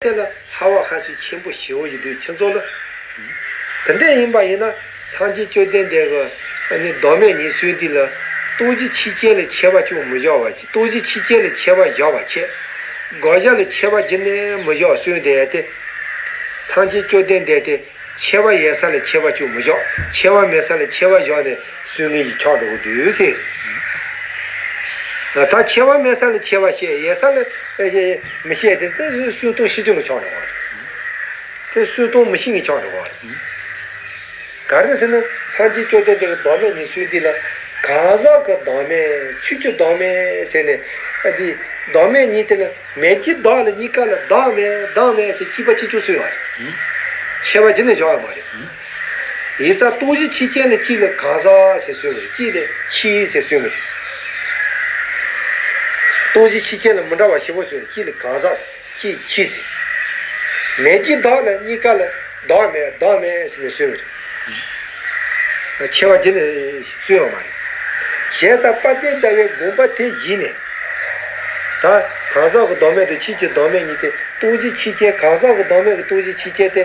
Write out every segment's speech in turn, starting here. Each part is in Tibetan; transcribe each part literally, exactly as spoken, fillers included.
དེ་ལ་ཧ་བ་ཧ་སུ་ཆེན་པོ་ཞེ་བོ་ཞིག་འདུག་ཁྱེད་ཚོ་ལ། དེ་འདྲ་ཡིན་པ་ཡིན་ན་སངས་རྒྱས་བཅོམ་ལྡན་འདས་ཀྱི་ཨ་ནི་བདག་མེད་ཉིད་གསུངས་དུས་ལ་སྟོང་གཞི་ཆོས་ཅན་ལ་ཁྱད་པར་ཅུང་མི་བཞག་པ་ཅིག་སྟོང་གཞི་ཆོས་ཅན་ལ་ཁྱད་པར་བཞག་པ་ཆེ། དགག་བྱ་ལ་ཁྱད་པར་གྱི་ནི་མི་བཞག་གསུངས་དེ་ཡ་དེ། སངས་རྒྱས་བཅོམ་ལྡན་འདས་དེ། ཁྱད་པར་ཡོད་ས་ལ་ཁྱད་པར་ཅུང་མི་བཞག་ཁྱད་པར་མེད་ས་ལ་ཁྱད་པར་བཞག་ནས་གསུང་མཁན་ཞིག་ཆགས་འགྲོ་གི་འདུག་ཟེར། ད་ཁྱད་པར་མེད་ས་ལ་ཁྱད་པར་བཤད་ཡོད་ས་ལ་མི་བཤད་དེ་དེ་གསུང་སྟངས་ཤེས་ཀྱི་མི་ཆགས་འགྲོ་གི་རེད། དེ་གསུང་སྟངས་མི་ཤེས་མཁན་ཆགས་འགྲོ་གི་རེད། ག་རེ་ཟེར་ན་སངས་རྒྱས་བཅོམ་ལྡན་འདས་ཀྱི་བདག་མེད་ཉིད་གསུངས་དུས་ལ་གང་ཟག་གི་བདག་མེད་ཆོས་ཀྱི་བདག་མེད་ཟེར་ནས་ཨ་དེ་བདག་མེད་ཉིད་དེ་ལ། མེད་ཀྱི་བདག་ལ་གཉིས་ཀ་ལ་བདག་མེད་བདག་མེད་ཟེར་གཅིག་པ་གཅིག་རྐྱང་གསུངས་ཡོད་རེད། ཁྱད་པར་གྱི་ནི་བཞག་ཡོད་མ་རེད། ཡིན་ཙང་སྟོང་གཞི་ཆོས་ཅན་ལ་གཅིག་ལ་གང་ཟག་ཟེར་གསུངས་པ་རེད། གཅིག་ལ་ཆོས་ཟེར་གསུངས་པ་རེད། སྟོང་གཞི་ཆོས་ཅན་ལ་མི་འདྲ་བ་ཞེ་པོ་གསུངས་རེད། གཅིག་ལ་གང་ཟག་གཅིག་ཆོས་ཟེར། མེད་ཀྱི་བདག་ལ་གཉིས་ཀ་ལ་བདག་མེད་བདག་མེད་ཟེར་ནས་གསུངས་པ་རེད། ཁྱད་པར་གྱི་ནི་གསུངས་ཡོད་མ་རེད། བྱས་ཙང་དཔལ་ལྡན་ཟླ་བའི་དགོངས་པ་དེ་གཞི་ནས། ད་གང་ཟག་གི་བདག་མེད་དང་ཆོས་ཀྱི་བདག་མེད་གཉིས་དེ་སྟོང་གཞི་ཆོས་ཅན། གང་ཟག་གི་བདག་མེད་ཀྱི་སྟོང་གཞི་ཆོས་ཅན་དེ།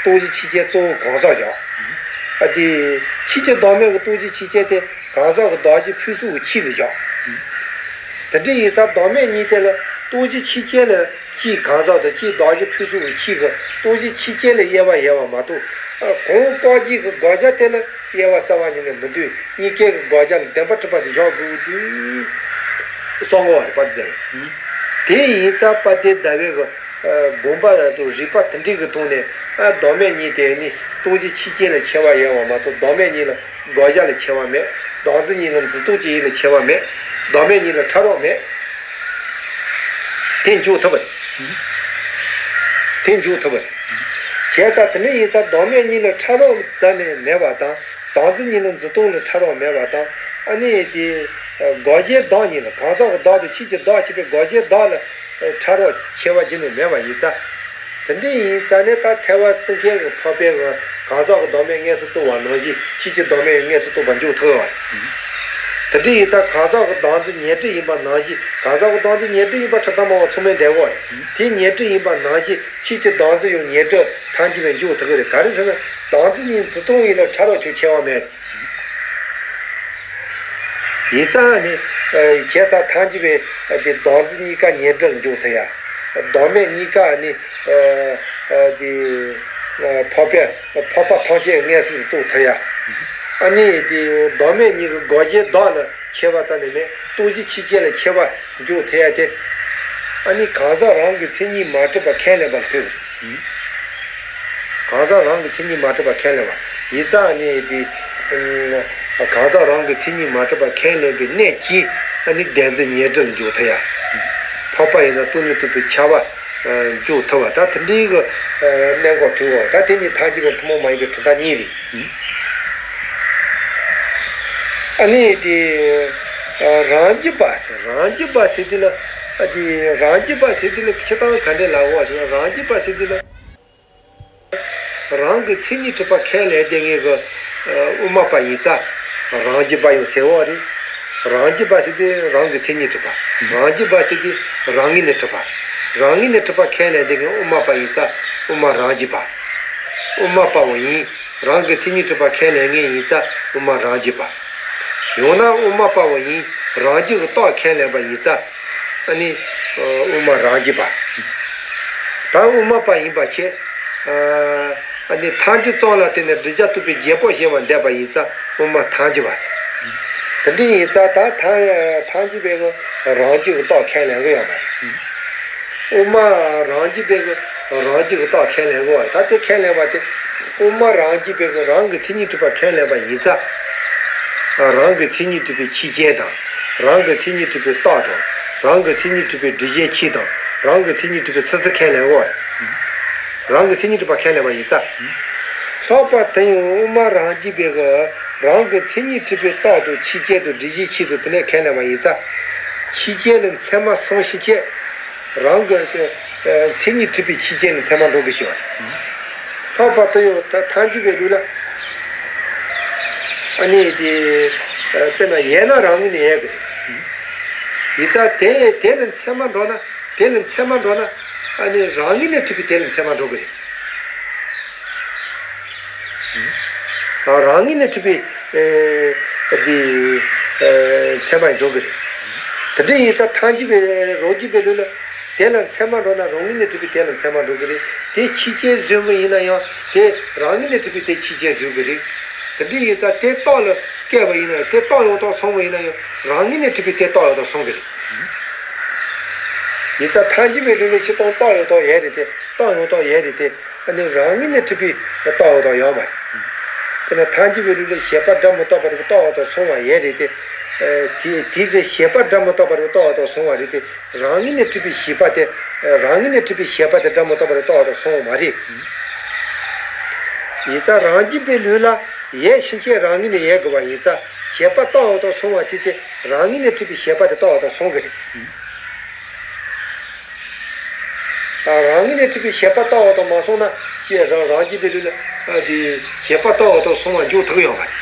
སྟོང་གཞི་ཆོས་ཅན་གཙོ་བོ་གང་ཟག་བཞག་ཨ་དེ། ཆོས་ཀྱི་བདག་མེད་ཀྱི་སྟོང་གཞི་ཆོས་ཅན་དེ་གང་ཟག་གི་གདགས་གཞི་ཕུན་སུམ་ཚོགས་པའི་ཆོས་ལ་བཞག་དེ་འདྲ་ཡིན་ཙང་བདག་མེད་གཉིས་དེ་ལ་སྟོང་གཞི་ཆོས་ཅན་ལ་གཅིག་གང་ཟག་དང་གཅིག་གདགས་གཞི་ཕུན་སུམ་ཚོགས་པའི་ཆོས་ཀྱི་སྟོང་གཞི་ཆོས་ཅན་ལ་དབྱེ་བ་ཡོད་པ་མ་གཏོགས། གང་བཀག་རྒྱུ་གི་དགག་བྱ་དེ་ལ་དབྱེ་བ་རྩ་བ་ཉིད་ནས་མི་འདུག་གཉིས་ཀའི་གི་དགག་བྱ་ལ་བདེན་པ་གྲུབ་པ་དེ་བཞག་དགོས་འདུག་གསུང་གི་ཡོད་རེད་པ། དེ་དེ་ཡིན་ཙང་དཔལ་ལྡན་ཟླ་བའི་གི་དགོངས་པ་དང་རིགས་པ་དེ་འདྲའི་གི་ཐོག་ནས་ཨ་བདག་མེད་གཉིས་དེ་ནི་སྟོང་གཞི་ཆོས་ཅན་ལ་ཁྱད་པར་ཡོད་པ་མ་གཏོགས་བདག་མེད་གཉིས་ལ་དགག་བྱ་ལ་ཁྱད་པར་མེད། བདག་འཛིན་གཉིས་ལ་འཛིན་སྟངས་ཀྱི་དབྱིངས་ལ་ཁྱད་པར་མེད། བདག་མེད་གཉིས་ལ་ཕྲ་རགས་མེད། དེ་འཇོག་ཐུབ་པ་རེད། དེ་འཇོག་ཐུབ་པ་རེད། བྱས་ཙང་དེ་འདྲ་ཡིན་ཙང་བདག་མེད་གཉིས་ལ་ཕྲ་རགས་རྩ་ནས་མེད་པ་དང་། བདག་འཛིན་གཉིས་ལ་འཛིན་སྟངས་ལ་ཕྲ་རགས་མེད་པ་དང་། ཨ་ནི་དེ་དགག་བྱའི་བདག་གཉིས་ལ། གང་ཟག་གི་བདག་དང་ཆོས་ཀྱི་བདག་ཞེས་པའི་དགག་བྱའི་བདག་ལ་ཕྲ་རགས་ཁྱད་པར་གྱི་ནི་མེད་པ་ཡིན་ཙང་། དེ་འདྲ་ཡིན་ཙང་ནི་ད་ཐེག་པ་གསུམ་ཀའི་གི་འཕགས་པའི་གི་གང་ཟག་གི་བདག་མེད་མངོན་སུམ་རྟོགས་པ་ནང་བཞིན་ཆོས་ཀྱི་བདག་མེད་མངོན་སུམ་རྟོགས་པ་འཇོག་ཐུབ་པ་རེད། དེ་འདྲ་ཡིན་ཙང་གང་ཟག་གི་བདག་འཛིན་ཉོན་སྒྲིབ་ཡིན་པ་ནང་བཞིན། གང་ཟག་གི་བདག་འཛིན་ཉོན་སྒྲིབ་ཡིན་པ་ཁྲི་ཐང་མང་བ་ཚང་མས་འདོད་པ་རེད། དེ་ཉོན་སྒྲིབ་ཡིན་པ་ནང་བཞིན་ཆོས་ཀྱི་བདག་འཛིན་ཡང་ཉོན་སྒྲིབ་ཐམས་ཅད་ལ་འཇོག་ཐུབ་ཀྱི་རེད། ག་རེ་ཟེར་ན་བདག་འཛིན་གཉིས་འཛིན་སྟངས་ཡིན་ན་ཕྲ་རགས་ཆོས་ཁྱད་པར་མེད། ཡིན་ཙང་ནི། བྱས་ཙང་ཐམས་ཅད་པའི་དེ་བདག་འཛིན་གཉིས་ཀ་ཉོན་སྒྲིབ་ལ་འཇོག་ཐུབ་ཡ། བདག་མེད་གཉིས་ཀ་ནི། དེ། འཕགས་པའི་འཕགས་པ་ཐམས་ཅད་མངོན་སུམ་རྟོགས་ཐུབ་ཡ། ཨ་ནི་དེ་བདག་མེད་གཉིས་ཀྱི་དགག་བྱའི་བདག་ལ་ཁྱད་པར་རྩ་ནས་མེད། སྟོང་གཞི་ཆོས་ཅན་ལ་ཁྱད་པར་འཇོག་ཐུབ་ཡ་དེ། ཨ་ནི་གང་ཟག་རང་གི་མཚན་ཉིད་མ་གྲུབ་པ་ཁས་ལེན་པ་ལ་ཐུག་གི་རེད། གང་ཟག་རང་གི་མཚན་ཉིད་མ་གྲུབ་པ་ཁས་ལེན་པ། ཡིན་ཙང་ནི་དེ། གང་ཟག་རང་གི་མཚན་ཉིད་མ་གྲུབ་པ་ཁས་ལེན་པའི་གནད་ཀྱིས་ཨ་ནི་བདག་འཛིན་ཉོན་སྒྲིབ་ལ་འཇོག་ཐུབ་ཡ། འཕགས་པ་ཡིན་ན་སྟོང་ཉིད་རྟོགས་པའི་ཁྱབ་པ་འཇོག་ཐུབ་པ། ད་དེ་འདྲའི་གི་གནད་འགག་ཐུག་པ། ད་དེ་གཉིས་ཐམས་ཅད་པའི་ཐུན་མོང་མ་ཡིན་པའི་གྲུབ་མཐའ་གཉིས་རེད། ཨ་ནི་དེ། རང་རྒྱུད་པ་ཟེར། རང་རྒྱུད་པ་ཟེར་དུས་ལ། ཨ་དེ་རང་རྒྱུད་པ་ཟེར་དུས་ལ་སྤྱིར་བཏང་ག་འདྲས་ལབ་དགོས་ཟེར་ན། རང་རྒྱུད་པ་ཟེར་དུས་ལ། རང་གི་མཚན་ཉིད་གྲུབ་པ་ཁས་ལེན་བསྡད་མཁན་གྱི་དབུ་མ་པ་ཡིན་ཙང་རང་རྒྱུད་པ་ཡང་ཟེར་བ་རེད། རང་རྒྱུད་པ་ཟེར་དུས་རང་གི་མཚན་ཉིད་གྲུབ་པ། རང་རྒྱུད་པ་ཟེར་དུས་རང་ངོས་ནས་གྲུབ་པ། རང་ངོས་ནས་གྲུབ་པ་ཁས་ལེན་བསྡད་མཁན་དབུ་མ་པ་ཡིན་ཙང་དབུ་མ་རང་རྒྱུད་པ། དབུ་མ་པའང་ཡིན། རང་གི་མཚན་ཉིད་གྲུབ་པ་ཁས་ལེན་མཁན་ཡིན་ཙང་དབུ་མ་རང་རྒྱུད་པ། ཡང་ན་དབུ་མ་པའང་ཡིན། རང་རྒྱུད་ཀྱི་རྟགས་ཁས་ལེན་པ་ཡིན་ཙང་། ཨ་ནི། དབུ་མ་རང་རྒྱུད་པ། ད་དབུ་མ་པ་ཡིན་པ་ཆེ། ཨ་ནི་ཐམས་ཅད་ཙམ་ལ་བརྟེན་ནས་བསྒྲུབ་བྱ་རྟོགས་པའི་རྗེས་དཔག་བྱེད་པར་འདོད་པ་ཡིན་ཙང་དབུ་མ་ཐམས་ཅད་པ་ཟེར། དེ་འདྲ་ཡིན་ཙང་ད་ཐམས་ཐམས་ཅད་པའི་རང་རྒྱུད་ཀྱི་རྟགས་ཁས་ལེན་གྱི་ཡོད་མ་རེད། དབུ་མ་རང་རྒྱུད་པའི་གི་རང་རྒྱུད་ཀྱི་རྟགས་ཁས་ལེན་དགོས་པ་རེད། ད་དེ་ཁས་ལེན་པ་དེ། དབུ་མ་རང་རྒྱུད་པའི་གི་རང་གི་མཚན་ཉིད་གྲུབ་པ་ཁས་ལེན་པ་ཡིན་ཙང་། རང་གི་མཚན་ཉིད་གྲུབ་པའི་ཆོས་ཅན་དང་། རང་གི་མཚན་ཉིད་གྲུབ་པའི་རྟགས་དང་། རང་གི་མཚན་ཉིད་གྲུབ་པའི་སྒྲིབ་བྱེད་ཆོས་དང་། རང་གི་མཚན་ཉིད་གྲུབ་པའི་ཚུལ་ཚུལ་ཁས་ལེན་དགོས་པ་རེད། རང་གི་མཚན་ཉིད་གྲུབ་པ་ཁས་ལེན་པ་ཡིན་ཙང་། ལྷག་པར་དུ་ཡང་དབུ་མ་རང་རྒྱུད་པའི་གི་རང་གི་མཚན་ཉིད་གྲུབ་པའི་རྟགས་དང་ཆོས་ཅན་དང་སྒྲིབ་བྱེད་ཆོས་དང་དེ་ནས་ཁས་ལེན་པ་ཡིན་ཙང་། ཆོས་ཅན་ལ་མཚན་མ་སོང་ཞིག་བྱས། རང་གི་མཚན་ཉིད་གྲུབ་པའི་ཆོས་ཅན་ལ་མཚན་མ་འགྲོ་གི་ཞུ་བ་རེད། ལྷག་པར་དུ་ཡང་ཐ་ཐམས་ཅད་པའི་ལུགས་ལ། ཨ་ནི་དེ། དཔེར་ན་ཡོད་ན་རང་ངོས་ནས་ཡོད་གི་རེད། ཡིན་ཙང་དེ་དེ་ལ་མཚན་མ་འགྲོ་ན། དེ་ལ་མཚན་མ་འགྲོ་ན། ཨ་ནི་རང་ངོས་ནས་གྲུབ་པའི་དེ་ལ་མཚན་མ་འགྲོ་གི་རེད། ཨ། རང་ངོས་ནས་གྲུབ་པའི་ཨེ་འདི་ཨེ་མཚན་མ་འགྲོ་གི་རེད། དེ་འདྲ་ཡིན་ཙང་ཐལ་འགྱུར་བའི་རང་རྒྱུད་པའི་ལུགས་ལ། དེ་ལ་མཚན་མ་འགྲོ་ན་རང་ངོས་ནས་གྲུབ་པའི་དེ་ལ་མཚན་མ་འགྲོ་གི་རེད། དེ་ཕྱིས་ཆད་བཟོས་པ་ཡིན་ན་ཡང་དེ་རང་ངོས་ནས་གྲུབ་པའི་དེ་ཕྱིས་ཆད་བཟོ་གི་རེད། དེ་འདྲ་ཡིན་ཙང་དེ་རྟགས་ལ་བཀལ་བ་ཡིན་ན་ཡང་དེ་རྟགས་ཡང་དག་སོང་བ་ཡིན་ན་ཡང་རང་ངོས་ནས་གྲུབ་པའི་དེ་རྟགས་ཡང་དག་སོང་གི་རེད། ཡིན་ཙང་ཐལ་འགྱུར་བའི་ལུགས་ལ་སྤྱིར་བཏང་རྟགས་ཡང་དག་ཡོད་རེད་དེ། རྟགས་ཡང་དག་ཡོད་རེད་དེ། ཨ་ནི་རང་ངོས་ནས་གྲུབ་པའི་རྟགས་ཡང་དག་ཡོད་མ་རེད། དེ་ན་ཐལ་འགྱུར་བའི་ལུགས་ལ་བྱས་པ་སྒྲ་མི་རྟག་པ་རེད་པ་རྟགས་ཡང་དག་སོང་བ་ཡོད་རེད་དེ། ཨ་དེ་དེའི་ཚེ་བྱས་པ་སྒྲ་མི་རྟག་པ་རེད་པ་རྟགས་ཡང་དག་སོང་བ་རེད་དེ། རང་ངོས་ནས་གྲུབ་པའི་བྱས་པ་དེ། རང་ངོས་ནས་གྲུབ་པའི་བྱས་པ་དེ་སྒྲ་མི་རྟག་པ་རེད་པ་རྟགས་ཡང་དག་སོང་བ་མ་རེད། ཡིན་ཙང་རང་རྒྱུད་པའི་ལུགས་ལ་ཡོད་ཕྱིན་ཆད་རང་ངོས་ནས་ཡོད་དགོས་པ་ཡིན་ཙང་བྱས་པ་རྟགས་ཡང་དག་སོང་བ་དེའི་ཚེ་རང་ངོས་ནས་གྲུབ་པའི་བྱས་པ་དེ་རྟགས་ཡང་དག་སོང་གི་རེད། རང་ངོས་ནས་གྲུབ་པའི་བྱས་པ་རྟགས་ཡང་དག་མ་སོང་ན་ཞེས་རང་རང་རྒྱུད་པའི་ལུགས་ལ་དེ་བྱས་པ་རྟགས་ཡང་དག་སོང་བ་འཇོག་ཐུབ་ཡོད་མ་རེད།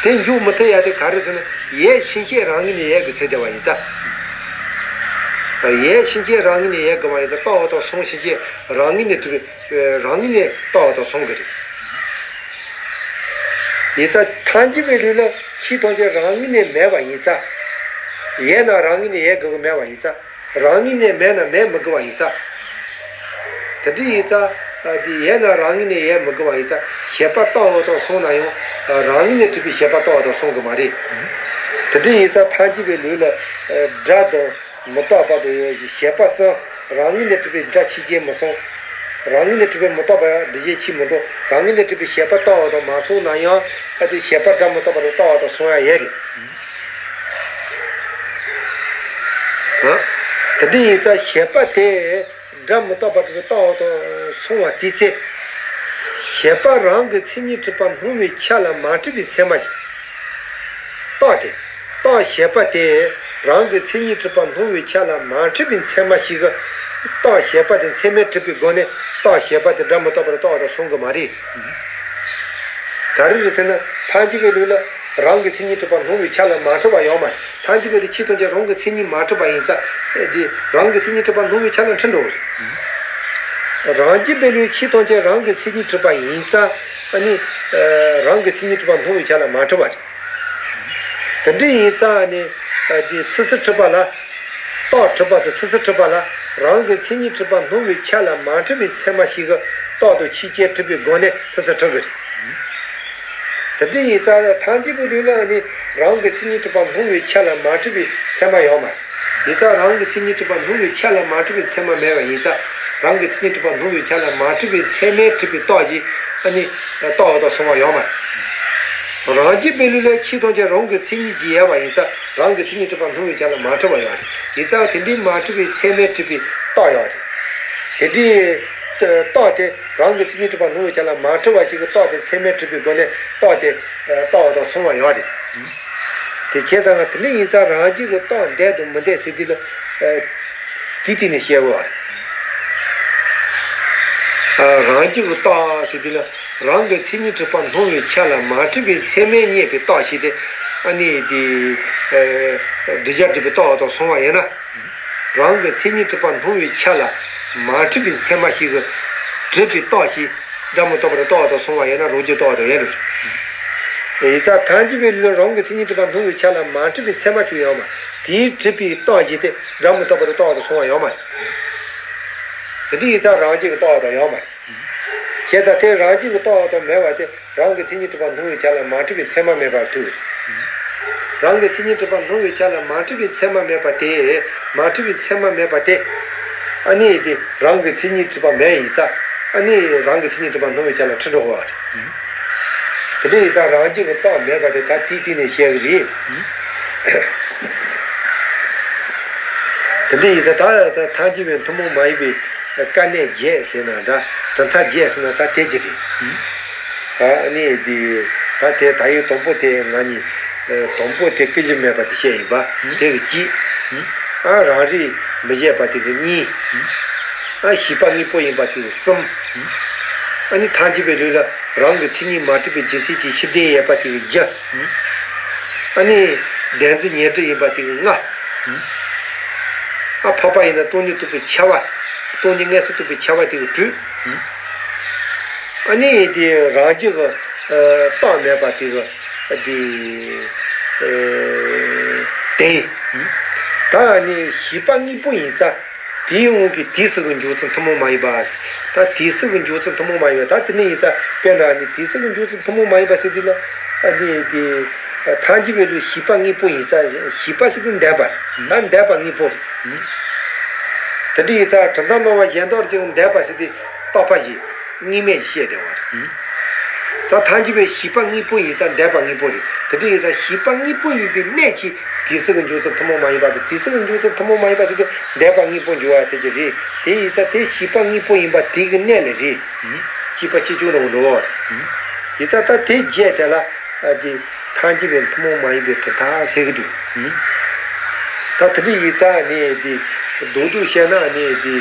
དེ་འཇོག་མི་ཐུབ་ཡ་དེ་ག་རེ་ཟེར་ན་ཡོད་ཕྱིན་ཆད་རང་ངོས་ནས་ཡོད་དགོས་ཟེར་བསྡད་པ་ཡིན་ཙང་། ཡོད་ཕྱིན་ཆད་རང་ངོས་ནས་ཡོད་དགོས་པ་ཡིན་ཙང་རྟགས་ཡང་དག་སོང་ཕྱིན་ཆད་རང་ངོས་ནས་གྲུབ་པའི་རང་ངོས་ནས་རྟགས་ཡང་དག་སོང་གི་རེད། ཡིན་ཙང་ཐལ་འགྱུར་བའི་ལུགས་ལ་ཕྱིས་ཐམས་ཅད་རང་ངོས་ནས་མེད་པ་ཡིན་ཙང་། ཡོད་ན་རང་ངོས་ནས་ཡོད་དགོས་ཀྱི་མེད་པ་ཡིན་ཙང་། རང་ངོས་ནས་མེད་ན་མེད་མི་དགོས་པ་ཡིན་ཙང་། དེ་འདྲ་ཡིན་ཙང་། ཨ་དེ་ཡོད་ན་རང་ངོས་ནས་ཡོད་མི་དགོས་པ་ཡིན་ཙང་བྱས་པ་རྟགས་ཡང་དག་སོང་ན་ཡང་། རང་ངོས་ནས་གྲུབ་པའི་བྱས་པ་རྟགས་ཡང་དག་སོང་གི་མ་རེད། དེ་འདྲ་ཡིན་ཙང་ཐལ་འགྱུར་བའི་ལུགས་ལ། ཨ་སྒྲ་དང་མི་རྟག་པ་དང་བྱས་པ་གསུམ། རང་ངོས་ནས་གྲུབ་པའི་སྒྲ་ཕྱིས་ཆད་མི་སོང་། རང་ངོས་ནས་གྲུབ་པའི་མི་རྟག་པ་འགྲེལ་བཤད་བྱེད་མི་འགྲོ། རང་ངོས་ནས་གྲུབ་པའི་བྱས་པ་རྟགས་ཡང་དག་མ་སོང་ན་ཡང་། ཨ་དེ་བྱས་པ་སྒྲ་མི་རྟག་པ་རེད་པ་རྟགས་ཡང་དག་སོང་ཡ་ཡོད་རེད། ཨ། དེ་འདྲ་ཡིན་ཙང་བྱས་པ་དེ་སྒྲ་མི་རྟག་པ་རེད་པ་རྟགས་ཡང་དག་སོང་བ་དེའི་ཚེ། བྱས་པ་རང་གི་མཚན་ཉིད་གྲུབ་པ་སྣང་བའི་ཆ་ལ་མ་གྲུབ་པའི་མཚན་མ་ཞིག་རྟགས་དེ། རྟགས་བྱས་པ་དེ་རང་གི་མཚན་ཉིད་གྲུབ་པ་སྣང་བའི་ཆ་ལ་མ་གྲུབ་པའི་མཚན་མ་ཞིག་གི། རྟགས་བྱས་པ་དེ་མཚན་མས་གྲུབ་པའི་སྒོ་ནས་རྟགས་བྱས་པ་དེ་སྒྲ་མི་རྟག་པ་རེད་པ་རྟགས་ཡང་དག་སོང་གི་མ་རེད། ག་རེ་རེད་ཟེར་ན་ཐལ་འགྱུར་བའི་ལུགས་ལ་རང་གི་མཚན་ཉིད་གྲུབ་པ་སྣང་བའི་ཆ་ལ་མ་གྲུབ་པ་ཡོད་མ་རེད། ཐལ་འགྱུར་བའི་ལུགས་ཕྱིས་ཐམས་ཅད་རང་གི་མཚན་ཉིད་མ་གྲུབ་པ་ཡིན་ཙང་། དེ་རང་གི་མཚན་ཉིད་གྲུབ་པ་སྣང་བའི་ཆ་ལ་འཁྲུལ་འགྲོ་གི་རེད། རང་རྒྱུད་པའི་ལུགས་ཕྱིས་ཐམས་ཅད་རང་གི་མཚན་ཉིད་གྲུབ་པ་ཡིན་ཙང་། ཨ་ནི་རང་གི་མཚན་ཉིད་གྲུབ་པ་སྣང་བའི་ཆ་ལ་མ་གྲུབ་པ་རེད། དེ་འདྲ་ཡིན་ཙང་ནི། ཨ་དེ་ཚིག་ཟུར་གྲུབ་པ་ལ། རྟགས་གྲུབ་པ་དང་ཚིག་ཟུར་གྲུབ་པ་ལ་རང་གི་མཚན་ཉིད་གྲུབ་པ་སྣང་བའི་ཆ་ལ་མ་གྲུབ་པའི་མཚན་མ་ཞིག་གི་རྟགས་དང་ཕྱིས་ཆད་གྲུབ་པའི་སྒོ་ནས་ཚིག་ཟུར་གྲུབ་ཀྱི་རེད། དེ་འདྲ་ཡིན་ཙང་ཐལ་འགྱུར་བའི་ལུགས་ལ་ནི་རང་གི་མཚན་ཉིད་གྲུབ་པ་སྣང་བའི་ཆ་ལ་མ་གྲུབ་པའི་མཚན་མ་ཡོད་མ་རེད། ཡིན་ཙང་རང་གི་མཚན་ཉིད་གྲུབ་པ་སྣང་བའི་ཆ་ལ་མ་གྲུབ་པའི་མཚན་མ་མེད་པ་ཡིན་ཙང་། རང་གི་མཚན་ཉིད་གྲུབ་པ་སྣང་བའི་ཆ་ལ་མ་གྲུབ་པའི་མཚན་མས་གྲུབ་པའི་རྟགས་ཀྱིས་ཨ་ནི་རྟགས་ཡང་དག་སོང་བ་ཡོད་མ་རེད། རང་རྒྱུད་པའི་ལུགས་ལ་ཕྱིས་ཐམས་ཅད་རང་གི་མཚན་ཉིད་ཀྱིས་ཡོད་པ་ཡིན་ཙང་རང་གི་མཚན་ཉིད་གྲུབ་པ་སྣང་བའི་ཆ་ལ་མ་གྲུབ་པ་ཡོད་རེད། ཡིན་ཙང་དེ་འདྲའི་མ་གྲུབ་པའི་མཚན་མས་གྲུབ་པའི་རྟགས་ཡོད་རེད། དེ་འདྲའི་རྟགས་དེ་རང་གི་མཚན་ཉིད་གྲུབ་པ་སྣང་བའི་ཆ་ལ་མ་གྲུབ་པ་ཞིག་གི་རྟགས་དེ་མཚན་མས་གྲུབ་པའི་སྒོ་ནས་རྟགས་དེ་རྟགས་ཡང་དག་སོང་བ་ཡོད་རེད། དེ་བྱས་ཙང་དེ་འདྲ་ཡིན་ཙང་རང་རྒྱུད་ཀྱི་རྟགས་འདོད་དང་མི་འདོད་ཟེར་དུས་ལ། དེའི་སྟེང་ནས་བཤད་དགོས་པ་རེད། རང་རྒྱུད་ཀྱི་རྟགས་ཟེར་དུས་ལ་རང་གི་མཚན་ཉིད་གྲུབ་པ་སྣང་བའི་ཆ་ལ་མ་གྲུབ་པའི་མཚན་མས་རྙེད་པའི་རྟགས་ཤིག་སྟེ། ཨ་ནི་དེ་འདི་བྱ་གྲུབ་པའི་རྟགས་ཡང་དག་སོང་བ་ཡིན་ན། རང་གི་མཚན་ཉིད་གྲུབ་པ་སྣང་བའི་ཆ་ལ་མ་གྲུབ་པའི་མཚན་མ་ཞིག་གི་གྲུབ་པའི་རྟགས་ཤིག་སྒྲ་མི་རྟག་པ་རེད་པ་རྟགས་ཡང་དག་སོང་བ་ཡིན་ན་རང་རྒྱུད་རྟགས་ཡང་དག་ཡིན་ནོ། ཡིན་ཙང་ཐལ་འགྱུར་བའི་ལུགས་རང་གི་མཚན་ཉིད་གྲུབ་པ་སྣང་བའི་ཆ་ལ་མ་གྲུབ་པའི་མཚན་མ་ཅིག་ཡོད་མ་རེད། དེའི་གྲུབ་པའི་རྟགས་ཀྱིས་དེ་སྒྲ་མི་རྟག་པ་རེད་པ་རྟགས་ཡང་དག་སོང་བ་ཡོད་མ་རེད། དེ་འདྲ་ཡིན་ཙང་རང་རྒྱུད་ཀྱི་རྟགས་ཡང་དག་ཡོད་མ་རེད། བྱས་ཙང་དེ་རང་རྒྱུད་ཀྱི་རྟགས་ཡང་དག་མེད་པ་དེ་རང་གི་མཚན་ཉིད་གྲུབ་པ་སྣང་བའི་ཆ་ལ་མ་གྲུབ་པའི་མཚན་མ་མེད་པར་ཐལ། རང་གི་མཚན་ཉིད་གྲུབ་པ་སྣང་བའི་ཆ་ལ་མ་གྲུབ་པའི་མཚན་མ་མེད་པ་དེ། མ་གྲུབ་པའི་མཚན་མ་མེད་པ་དེ། ཨ་ནི་དེ་རང་གི་མཚན་ཉིད་གྲུབ་པ་མེད་ཡིན་ཙང་། ཨ་ནི་རང་གི་མཚན་ཉིད་གྲུབ་པ་སྣང་བའི་ཆ་ལ་འཁྲུལ་འགྲོ་དགོས་པ་རེད། དེ་འདྲ་ཡིན་ཙང་རང་རྒྱུད་ཀྱི་རྟགས་མེད་པ་དེ་ད་དེའི་སྟེང་ནས་བཤད་གི་རེད། དེ་འདྲ་ཡིན་ཙང་ད་ད་ཐལ་འགྱུར་བའི་ཐུན་མོང་མ་ཡིན་པའི་དཀའ་གནད་བརྒྱད་ཟེར་ན་འདྲ། གྲུབ་མཐའ་བརྒྱད་ཟེར་ན་ད་དེ་གྱི་རེད། ཨ་ནི་འདི་ད་དེ་ད་ཡིག་དང་པོ་དེ་ང་གཉིས། ཨ་དང་པོ་དེ་སྐུལ་གཞི་མེད་པ་དེ་བཤད་ཡིན་པ་དེ་གི་གཅིག་ཨ་རང་རིག་མི་བཞེད་པ་དེ་གི་གཉིས། ཨ་བྱས་པ་དངོས་པོ་ཡིན་པ་དེ་གི་གསུམ། ཨ་ནི་ཐལ་འགྱུར་བའི་ལུགས་ལ་རང་གི་མཚན་ཉིད་མ་གྲུབ་པའི་རྒྱུ་མཚན་གྱི་ཕྱིར་ལྡན་ཡོད་པ་དེ་གི་བཞི། ཨ་ནི་བདེན་འཛིན་ཉོན་སྒྲིབ་ཡིན་པ་དེ་གི་ལྔ། ཨ་འཕགས་པ་ཡིན་ན་སྟོང་ཉིད་རྟོགས་པའི་ཁྱབ་པ། སྟོང་ཉིད་མངོན་སུམ་རྟོགས་པའི་ཁྱབ་པ་དེ་གི་སྤྲོས། ཨ་ནི་དེ་རང་རྒྱུད་ཀྱི་རྟགས་མེད་པ་དེ་གི་དེ་དེ་ད་ནི་ཤེས་པ་དངོས་པོ་ཡིན་ཙང་། དེའི་དབང་གིས་དུས་གསུམ་གྱི་འཇོག་ཚུལ་ཐུན་མོང་མ་ཡིན་པ། ད་དུས་གསུམ་གྱི་འཇོག་ཚུལ་ཐུན་མོང་མ་ཡིན་པ། ད་དེ་ནི་ཡིན་ཙང་། དཔེར་ན་ནི་དུས་གསུམ་གྱི་འཇོག་ཚུལ་ཐུན་མོང་མ་ཡིན་པ་ཟེར་དུས་ལ། ཨ་ནི་དེ་ཐལ་འགྱུར་བའི་ལུགས་ཤེས་པ་དངོས་པོ་ཡིན་ཙང་། ཤེས་པ་ཟེར་དུས་འདས་པ་རེད། ད་འདས་པ་དངོས་པོ་རེད། དེ་འདྲ་ཡིན་ཙང་གྲུབ་མཐའ་སློབ་པ་གཞན་དག་ཅིག་འདས་པ་ཟེར་དུས་རྟག་པ་ཞིག་དངོས་མེད་ཞིག་བཤད་བསྡད་པ་རེད། ད་ཐལ་འགྱུར་བའི་ཤེས་པ་དངོས་པོ་ཡིན་ཙང་འདས་པ་དངོས་པོ་རེད། དེ་འདྲ་ཡིན་ཙང་ཤེས་པ་དངོས་པོ་ཡིན་པའི་གནད་ཀྱིས་དུས་གསུམ་གྱི་འཇོག་ཚུལ་ཐུན་མོང་མ་ཡིན་པ་དང་། དུས་གསུམ་གྱི་འཇོག་ཚུལ་ཐུན་མོང་མ་ཡིན་པ་ཟེར་དུས་འདས་པ་དངོས་པོ་འཇོག་པ་དེ་ཅིག་རེད། དེ་ཡིན་ཙང་དེ་ཤེས་པ་དངོས་པོ་ཡིན་པ་དེ་གི་གནད་ལ་རེད། སྐྱེས་པ་སྐྱེས་བྱུང་དང་འགྲོ་བ་རེད། ཡིན་ཙང་ད་དེ་བརྒྱད་དེ་ལ་དེ་ཐལ་འགྱུར་བའི་ཐུན་མོང་མ་ཡིན་པའི་གྲུབ་མཐའ་ཟེར་གི་འདུག་ད་དེ་འདྲ་ཡིན་ཙང་ནི་དེ་རྡོག་རྡོག་བཤད་ན་ནི་དེ་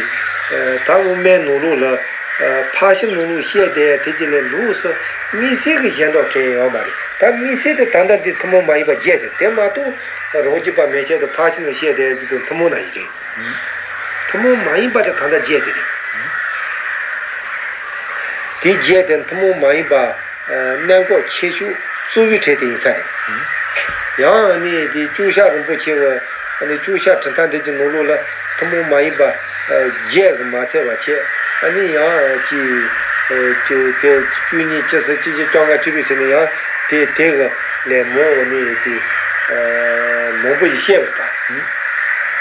ད་དབུ་མའི་ནང་ལོགས་ལ། ཕར་ཕྱིན་ནང་ལོགས་བཤད་བསྡད་དེ་ཅི་ལས་ལུགས་སུ་དམིགས་བསལ་གྱི་གཞན་དག་གང་ཡང་ཡོད་མ་རེད། ད་དམིགས་བསལ་དེ་ད་ལྟ་འདི་ཐུན་མོང་མ་ཡིན་པ་བརྒྱད་དེ། དེ་མ་གཏོགས་རང་རྒྱུད་པ་མན་ཆད་དུ་ཕར་ཕྱིན་ལ་བཤད་བསྡད་ཀྱི་འདུག་ཐུན་མོང་ན་ཡི་རེད། ཐུན་མོང་མ་ཡིན་པ་དེ་ད་ལྟ་བརྒྱད་དེ་རེད། དེ་བརྒྱད་དེ་ཐུན་མོང་མ་ཡིན་པ་གནད་འགག་ཆེ་ཤོས་གཙོ་བོའི་གྲས་དེ་ཡིན་ས་རེད། ཡང་ནི་དེ་ལྕོགས་བཤད་རིན་པོ་ཆེ་བ། ཨ་ནི་ལྕོགས་བཤད་གྲུབ་མཐའ་འདི་གི་ནང་ལོགས་ལ་ཐུན་མོང་མ་ཡིན་པ་བརྒྱད་གི་མ་ཚད་པ་བྱས། ཨ་ནི་ཡང་ཅི་ཅི་དེ་བཅུ་གཉིས། བཅུ་གསུམ། བཅུ་བཞི། བཅོ་ལྔ། བཅུ་དྲུག་ཟེར་ནས་ཡང་དེ་དེ་གི་ལས་མང་བ་ནི་དེ་མང་པོ་ཞིག་བཤད་པ་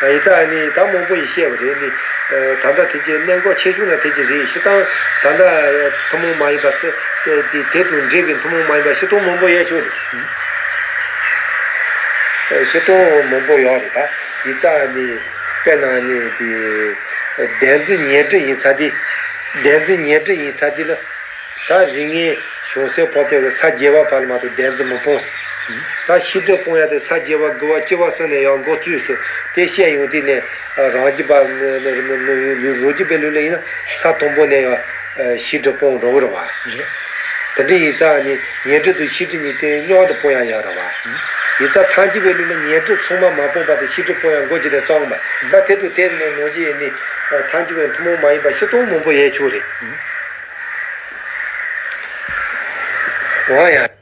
རེད་ད། ཡིན་ཙང་ཨ་ནི་ད་མང་པོ་ཞིག་བཤད་པ་རེད། ནི་ད་ལྟ་དེ་ཅི་གནད་འགག་ཆེ་ཤོས་ན་དེ་ཅི་རེད། སྤྱིར་བཏང་ད་ལྟ་ཐུན་མོང་མ་ཡིན་པ་ཚོ་དེ་དེ་དང་འབྲེལ་བའི་ཐུན་མོང་མ་ཡིན་པ་སྤྱིར་བཏང་མང་པོ་ཡོད་ཆོག་རེད། སྤྱིར་བཏང་མང་པོ་ཡོད་རེད་ད། ཡིན་ཙང་ནི་དཔེར་ན་ནི་དེ་བདེན་རྫུན་ཉོན་སྒྲིབ་ཡིན་ཙང་དེ། བདེན་རྫུན་ཉོན་སྒྲིབ་ཡིན་ཙང་དེ་ལ་ད་རིགས་ངན་བྱང་སེམས་འཕགས་པའི་གི་ས་བརྒྱད་པ་བར་ལ་མ་གཏོགས་བདེན་རྫུན་མི་སྤོང་ཟེར། ད་ཤེས་སྒྲིབ་སྤོང་ཡ་དེ་ས་བརྒྱད་པ་དགུ་པ་བཅུ་པ་ཟེར་ནས་ཡང་འགོ་བཙུགས་ཟེར། དེ་བཤད་ཡོང་དུས་ནས་རང་རྒྱུད་པ་རང་རྒྱུད་པའི་ལུགས་ལ་ཡིན་ན་ས་དང་པོ་ནས་ཡང་ཤེས་སྒྲིབ་སྤོང་འགྲོ་གི་རེད་བ། དེ་འདྲ་ཡིན་ཙང་ནི་ཉོན་སྒྲིབ་དང་ཤེས་སྒྲིབ་གཉིས་དེ་མཉམ་དུ་སྤོང་ཡ་ཡོད་རེད་བ། ཡིན་ཙང་ཐལ་འགྱུར་བའི་ལུགས་ལ་ཉོན་སྒྲིབ་ཚང་མ་མ་སྤོང་བར་དུ་ཤེས་སྒྲིབ་སྤོང་ཡ་འགོ་བརྗོད་དེ་བརྩམས་པ། ད་དེ་དང་དེ་ནང་བཞིན་ནི་ཐལ་འགྱུར་བའི་ཐུན་མོང་མ་ཡིན་པ་སྤྱིར་བཏང་མང་པོ་ཡོད་ཆོག་རེད། འོ་ཡ།